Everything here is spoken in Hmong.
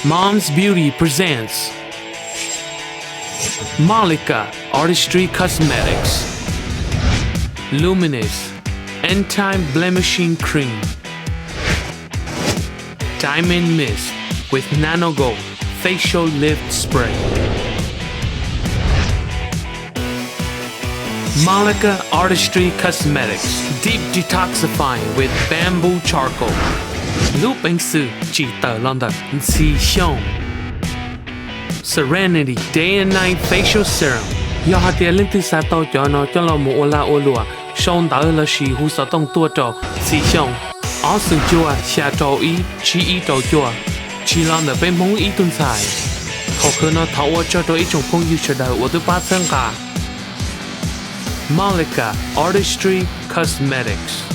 Mom's Beauty presents Mallika Artistry Cosmetics Luminous Anti-Blemishing Cream Diamond Mist with Nano Gold Facial Lift Spray Mallika Artistry Cosmetics Deep Detoxifying with Bamboo Charcoal Lub peev xwm tsim tawm los ntawm Ntxhi Xyooj Serenity Day and Night Facial Serum Yog hais tias leej twg xav tau cov no coj los mus ua lag ua luam, sau ntawv lossis hu xov tooj tuaj rau Ntxhi Xyooj ob xoom cuaj xya rau ib tsib ib rau cuaj, tsim los ntawm peb Hmoob ib tug ntxhais. Thaum kawg no thov ua tsaug rau ib tsoom phooj ywg sawv daws uas twb pab txhawb nqa Mallika Artistry Cosmetics.